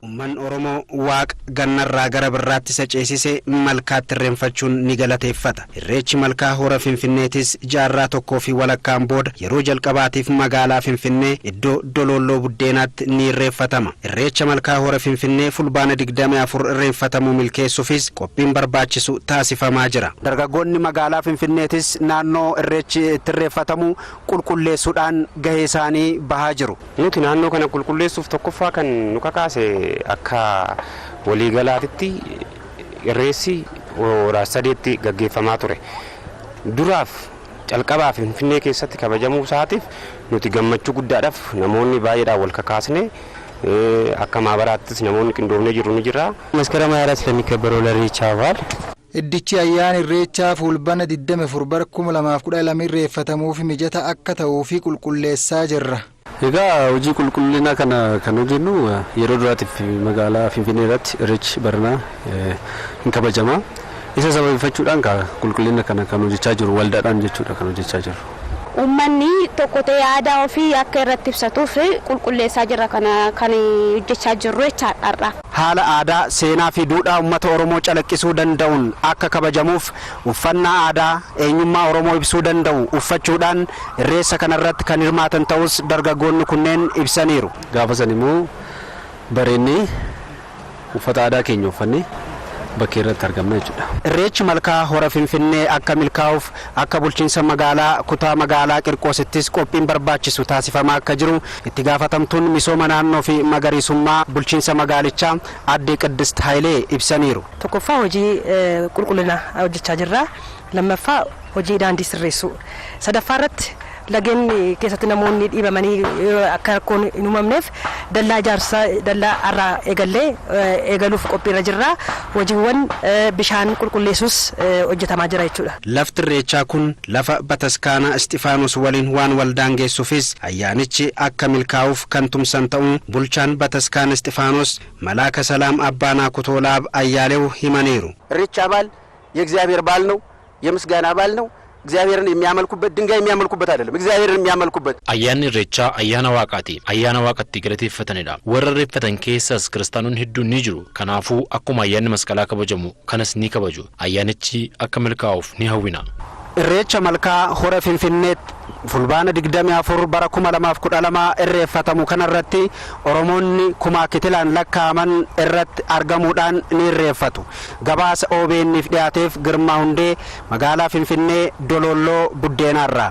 Uummanni Oromoo Waaqa gannarraa gara birraatti isa ceesise malkaatti irreenfachuun ni galateeffata. Irreechi Malkaa Hora Finfinneetis jaarraa tokkoo fi walakkaan booda yeroo jalqabaatiif magaalaa Finfinnee iddoo Doloolloo Buddeenaatti ni irreeffatama. Irreecha Malkaa Hora Finfinnee Fulbaana 24 irreeffatamuu milkeessuufis qophiin barbaachisu taasifamaa jira. Dargaggoonni magaalaa Finfinneetis naannoo irreechi itti irreeffatamu qulqulleessuudhaan gahee isaanii bahaa jiru. Nuti naannoo kana qulqulleessuuf tokkoffaa kan nu kakaase akka waliigalaatitti irreessi hora sadeetti gaggeeffamaa ture. Duraaf calqabaa Finfinnee keessatti kabajamuu isaatiif nuti gammachuu guddaadhaaf namoonni baay'eedhaan wal kakaasne akka maabaraattis namoonni qindoomnee jirru ni jira. መስከረም 24 ለሚከበረው ለኢሬቻ በዓል Iddichi ayyaana Irreechaa Fulbaana 24 bara 2012 irreeffatamuuf mijata akka ta'uufi qulqulleessaa jirra. Egaa hojii qulqullinaa kana kan hojjennu yeroo duraatiif magaalaa Finfinnee irratti Irreechi baranaa hin kabajama. Isa sababeeffachuudhaan qulqullina kana kan hojjechaa jiru waldaadhaan jechuudha kan hojjechaa jiru. Uummanni tokko ta'ee aadaa ofii akka irratti ibsatuuf qulqulleessaa jirra kana kan hojjechaa jirru jechaadha. Haala aadaa, seenaa fi duudhaa uummata Oromoo calaqqisuu danda'uun akka kabajamuuf uffannaa aadaa eenyummaa Oromoo ibsuu danda'u uffachuudhaan irreessa kanarratti kan hirmaatan ta'us dargaggoonni kunneen ibsaniiru. Gaafa san immoo bareennee uffata aadaa keenya uffannee bakkee irratti argamna jechuudha. Irreechi Malkaa Hora Finfinnee akka milkaa'uuf akka bulchiinsa magaalaa kutaa magaalaa Qirqoosittis qophiin barbaachisu taasifamaa akka jiru itti gaafatamtuun misooma naannoo fi magariisummaa bulchiinsa magaalichaa aadde Qiddist Hayilee ibsaniiru. Tokkoffaa, hojii qulqullina hojjechaa jirra. Lammaffaa, hojii daandii sirreessuu. Sadaffaa irratti lageen keessatti namoonni dhiibamanii akka rakkoon hin uumamneef dallaa ijaarsaa dallaa har'aa eegallee eegaluuf qophiirra jirra. Hojiiwwan bishaan qulqulleessuus hojjetamaa jira jechuudha. Lafti irreechaa kun lafa bataskaanaa Isxifaanos waliin waan waldaangeessuufis ayyaanichi akka milkaa'uuf kan tumsan ta'uu bulchaan bataskaana Isxifaanos Malaaka Salaam Abbaa Naakutoolaab Ayyaalew himaniiru. ኢሬቻ በዓል የእግዚአብሔር በዓል ነው። የምስጋና በዓል ነው። እግዚአብሔርን የሚያመልኩበት፣ ድንጋይ የሚያመልኩበት አይደለም። እግዚአብሔርን የሚያመልኩበት። Ayyaanni Irreechaa ayyaana Waaqaati. Ayyaana Waaqatti galateeffatanidha. Warra irreeffatan keessaas kiristaanonni hedduun ni jiru. Kanaafuu akkuma ayyaanni masqalaa kabajamu kanas ni kabaju. Ayyaanichi akka milkaa'uuf ni hawwina. Irreecha Malkaa Hora Finfinneetti Fulbaana 24 bara 2012 irreeffatamu kanarratti Oromoonni kumaa kitilaan lakkaa'aman irratti argamuudhaan ni irreeffatu. Gabaasa OBN'if dhiyaateef Girmaa Hundee, magaalaa Finfinnee, Doloolloo Buddeenaarraa.